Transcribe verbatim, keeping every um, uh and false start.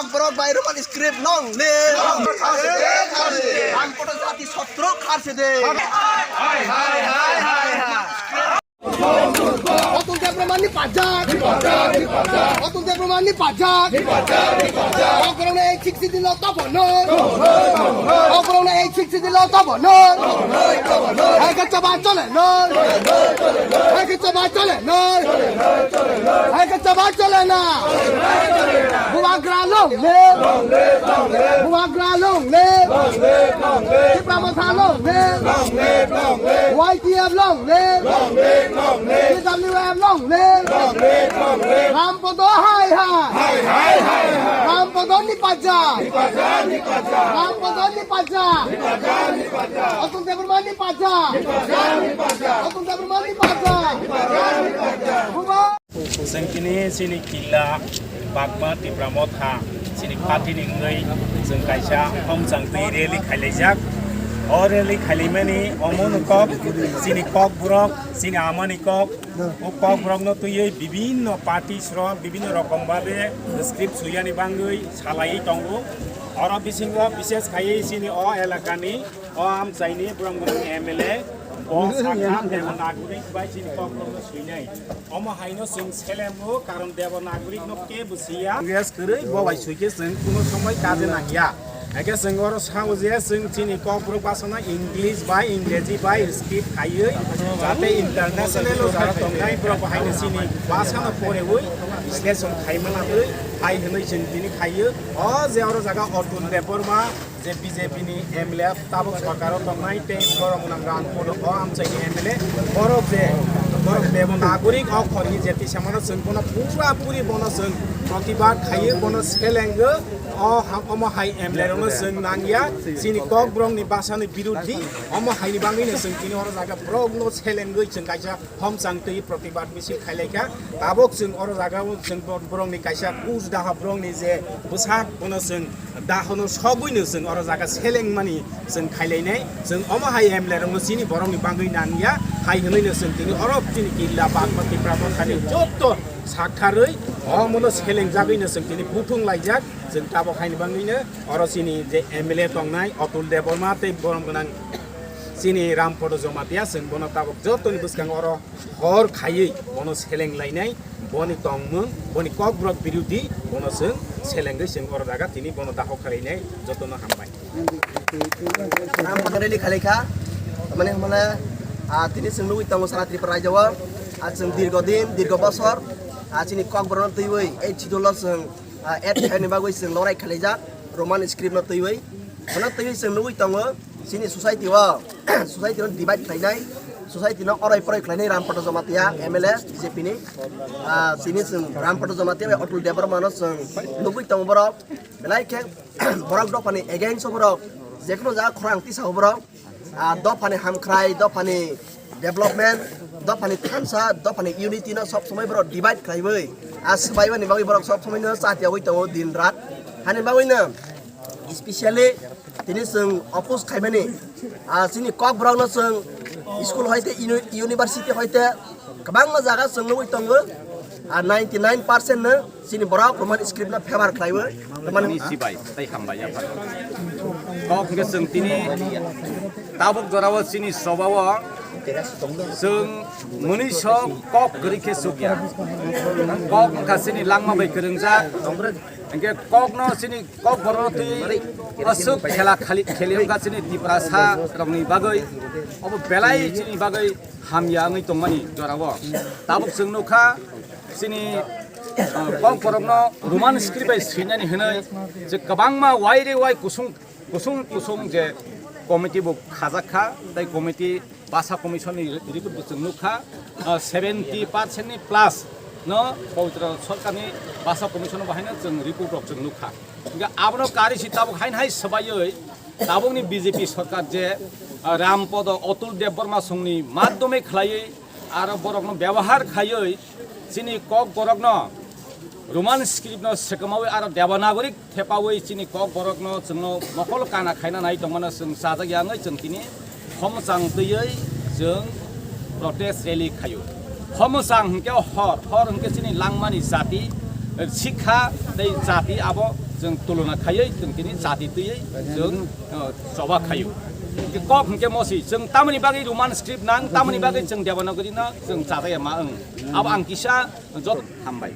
Kokborok bai Roman script long live. Ang kotor jati sotro kharse de. Atul Debbarmani pajak. Atul Debbarmani pajak. Kokborokno eight sixty dilo tobono. Kokborokno eight sixty dilo tobono. Hai khe chaba chole no. Hai khe chaba chole no. Hai khe chaba chole na. Bubagra long live. Bubagra long live. Tipra Motha long live. Y T F long live. T W F long live. Ram Podo hai hai. Ram Podo ni pajak. Ram Podo ni pajak. Atul Debbarmani pajak. Atul Debbarmani pajak. Buba. Chwng tini chini killa Bagma Tipra Motha chini party ni wngwi chwng kaisa homchang twi rally khailaijak. O rally khailaimani omo ni kok chini Kokborok, chini amani kok. O Kokborokno twiwi bibinno party srok bibinno rokom babe script suyani bangwi salaiwi tongo. Oro bisingo bishes khaiwi chini o elakani o amchaini borok M L A bo sakha Devanagari bai chini Kokborokno suinai. Omo haino chwng selengo, karon Devanagari no kebo siya. Congress kwrwi bo bai suikhe chwng kuno somoi kaje nangya. Eke chwng oro sao je chwng chini Kokborok bhasano English bai Ingreji bai script khaiwi jate international o jara tongnai borok bo haino chini bhasano porewi bisleshon khaimana twi hai hwnwi chwng tini khaiyo. O je oro jaga Atul Debbarma je B J P ni M L A tabuk sorkaro tongnai tei borok nang rang kono o amchaini M L A borok je borok Devanagari o khorni je tisamano chwng bono pura puri bono chwng protibad khaiyo, bono selengo. O ha-, omo hai M L A rokno chwng nangya, chini Kokborokni bhasani birodhi, omo haini bangwino chwng tini oro jaga borokno selengwi chwng kaisa homchang twi protibad misil khailaikha. Tabuk chwng oro jaga o chwng bo-, borokni kaisa kuch daha borokni je bwsak bono chwng dahono sogwino chwng oro jaga selengmani chwng khailainai. Chwng omo hai M L A rokno chini borokni bangwi nangya hai hwnwino chwng tini oro chini killa Bagma Tipra Mothani jotto sakharwi omono selengjagwino chwng tini buthung laijak. Chwng tabuk haini bangwino oro chini je M L A tongnai Atul Debbarma tei borom gwnang chini Rampodo Jomatia, chwng bono tabuk jotoni bwskango oro hor khaiwi bono seleng lainai, boni tongmung, boni Kokborok birodhi, bono chwng selengwi chwng oro jaga tini bono daho khalainai, jotono hambai. Ang rally khalaikha, mane hwnmale, ah, tini chwng nugwi tongo sara Tripura rajyo o, ah, chwng dirgo din, dirgo bosor, ah, chini Kokborokno twiwi, ei chidolo chwng, ah, add khaini bagwi chwng lorai khalaijak, Roman script no twiwi. Bono twiwi chwng nugwi tongo, chini society o, society no divide khlainai, society no oroi poroi khlainai Rampodo Jomatia, M L A, B J P ni. Ah, chini chwng Rampodo Jomatia bai Atul Debbarma no chwng nugwi tongo borok, belai khe borok dophani against o borok, jekhuno jaga khorang tisa o borok, ah, dophani hamkhrai, dophani development, dophani thansa, dophani unity no sob somoi borok divide khlaiwi, ah, swbaimani bagwi borok sob somoi no chatiyawi tongo din rat. Hani bagwi no specially tini chwng oppose khaimani, ah, chini Kokborok no chwng school hoite uni-, university hoite kwbangma jaga chwng nugwi tongo, ah, ninety nine percent no chini borok Roman script no favor khlaiwi, Roman Ni sibai, tei hambai, ya. Kok hwnkhe chwng tini tabuk jorao chini sobao chwng mwnwi sok kok kwrwi khe chukya. Kok wngkha chini langma bai kwrwngjak. Hwnkhe kokno chini kok borokno twi aswk khela khali kheli wngkha chini Tiprasa rokni bagwi. Obo belai chini bagwi hamya wngwi tongmani jorao. Tabuk chwng nukha chini, uh, kok borokno Roman script bai swinani hwnwi je kwbangma wai re wai kusung kusung kusung je committee bo khajak kha, tei committee basa commission ni report bo chwng nukha, uh, seventy percent ni plus no Pawitra Sarkar ni basa commission bo haino chwng report rok chwng nukha. Hingke abono kari si tabuk hain hai swbaiwi tabukni B J P sarkar je, ah, Rampodo Atul Debbarma songni madhyome khlaiwi aro borokno byabohar khaiwi chini kok borokno Roman script no swkamawi aro Devanagari thepawi chini kok borokno chwngno mokol kana khaina nai tongmano chwng chajak yangwi chwng tini Khomchang twiwi chwng protest rally khaio. Khomchang hwnkhe hor, hor hwnkhe chini langmani jati, sikha tei jati abo chwng tuluna khaiwi chwng tini jati twiwi chwng, uh, choba khaio. Hwnkhe kok hwnkhe mosi chwng tamoni bagwi Roman script nang, tamoni bagwi chwng Devanagari no chwng chajaya ma wng. Abo ang kisa jot hambai.